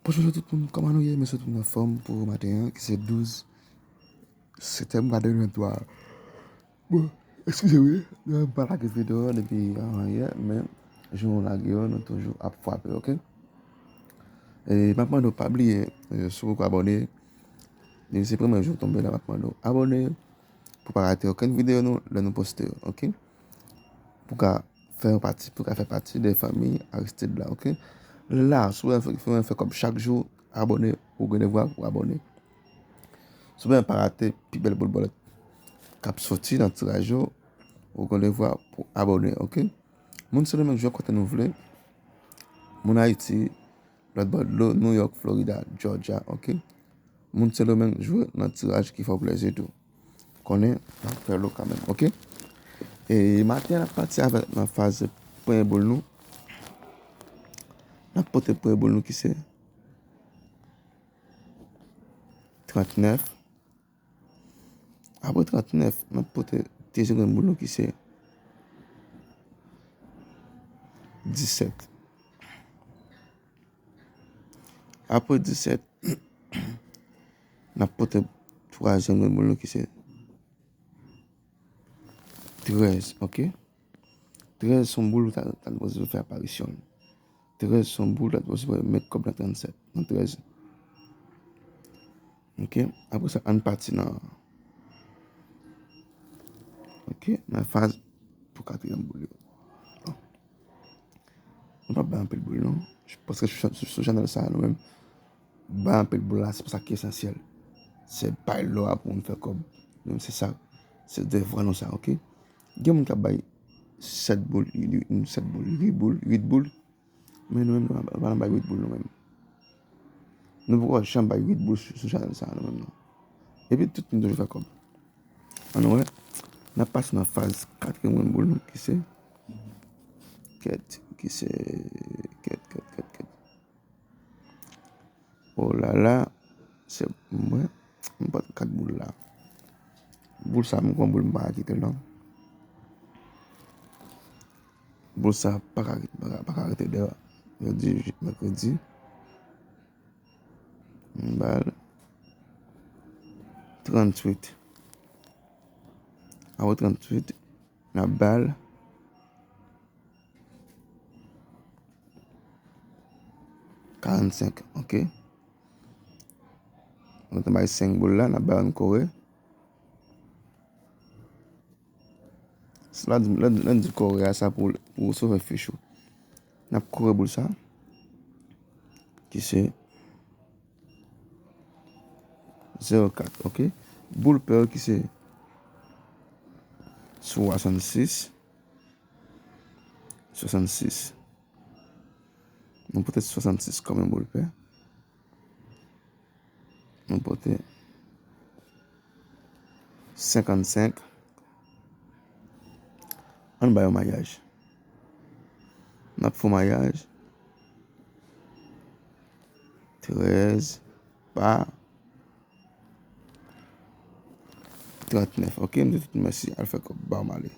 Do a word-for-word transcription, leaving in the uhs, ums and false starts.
Bonjou tout moun, kòman nou ye? M swete tout moun anfòm pou maten an, ki se douz septanm de mil venntwa. Bon, eskize wi, m pa lage videyo depi avan yè, men jou nou lage yo, nou toujou ap frape, oke? E m ap mande w pa bliye, e, si w poko abòne, depi se premye jou w tonbe la, m ap mande w abòne pou w pa rate okenn videyo nou lè nou poste yo, oke? Pou w ka fè yon pati, pou w ka fè pati de fanmi Aristide la, oke? La, si w vle fè, fè, fè kòb chak jou, abòne, ou gen devwa pou w abòne. Si w vle pa rate pi bèl boul bòlèt k ap soti nan tiraj yo, ou gen devwa pou w abòne, oke? Moun Sendomeng jwe kote nou vle. Moun Ayiti, lòt bò dlo, New York, Florida, Georgia, oke? Moun Sendomeng jwe nan tiraj ki fè w plezi tou. Konnen, n ap fè l kanmenm, oke? E maten an, n ap pati avèk nan faz premye boul nou. N ap pote premye boul nou ki se trannèf. Apre trannèf, n ap pote dezyèm grenn boul nou ki se disèt. Apre disèt, n ap pote twazyèm grenn boul nou ki se trèz, oke? Trèz se yon boul ki ta, ta sipoze fè aparisyon l. Trèz se yon boul ki ta sipoze met kòb nan trannsèt, nan trèz. Oke? Apre sa, ann pati nan, oke, nan faz pou katriyèm boul yo. Bon. Nou p ap bay anpil boul, non. Paske sou, sou, sou chanèl sa a, nou menm, bay anpil boul la, se pa sa ki esansyèl. Se bay lò a pou moun fè kòb. Nou menm, se sa. Se devwa nou sa, oke? Gen moun k ap bay sèt boul, ui-, ui-, sèt boul, uit boul, uit boul. Men nou menm, nou pa, nou pa nan bay uit boul, nou menm. Nou poko janm bay uit boul sou, sou chanèl sa a, nou menm, non. Epi tout moun toujou fè kòb. Ann wè, n ap pase nan faz katriyèm grenn boul nou, ki se kèt, ki se kèt, kèt, kèt, kèt. Oh la la, se mwen, m pran kat boul la. Boul sa, m gon boul m pa ka kite l non. Boul sa pa ka, pa ka, pa ka rete deyò. Jodi, mèkredi. M ba l tranntuit. Apre tranntuit, n ap ba l karannsenk, oke? Nou te bay senk boul la, n ap ba l kore. Lè n di, lè n di kore a, sa pou, pou sove fich ou. N ap kore boul sa, ki se zewo kat, oke? Boul pè yo ki se swasannsis, swasannsis. Nou pote swasannsis kòm yon boul pè. Nou pote senkannsenk. Ann ba yo mayaj. N ap fè yon mayaj. Trèz pa trannèf. Oke, m di tout mèsi. Al fè kòb, ba m ale.